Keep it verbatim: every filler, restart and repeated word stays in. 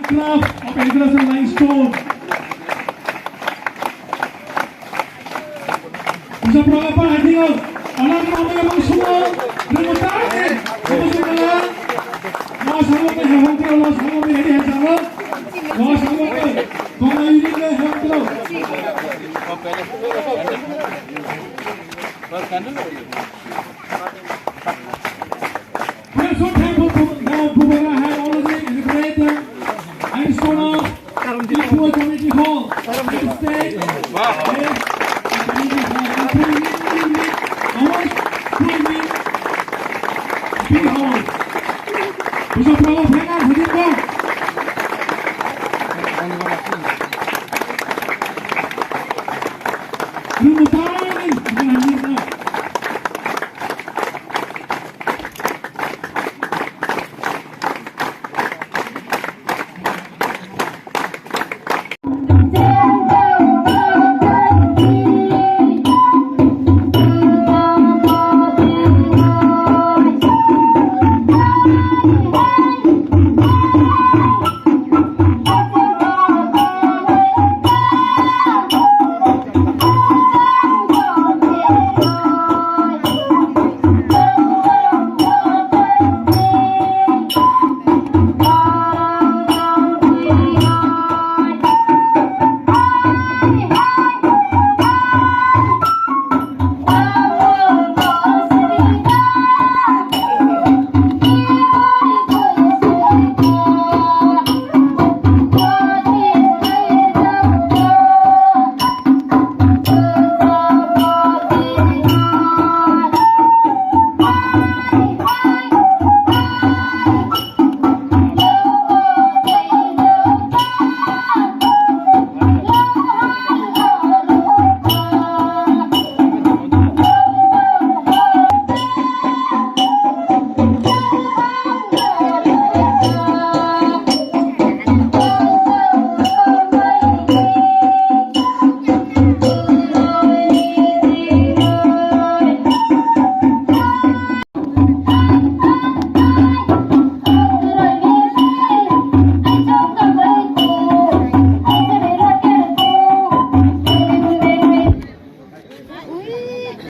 Club of Agriculture Limestone. Bisa berapa apa lagi lo? Anak mau yang mau semua, rebutan, mau semua. Mau sama ke hewan ke, mau sama ke ini hewan. Mau sama ke, mau ini ke hewan ke. We are so thankful for the Bubagra have already celebrated and shown up in poor community hall. And stay.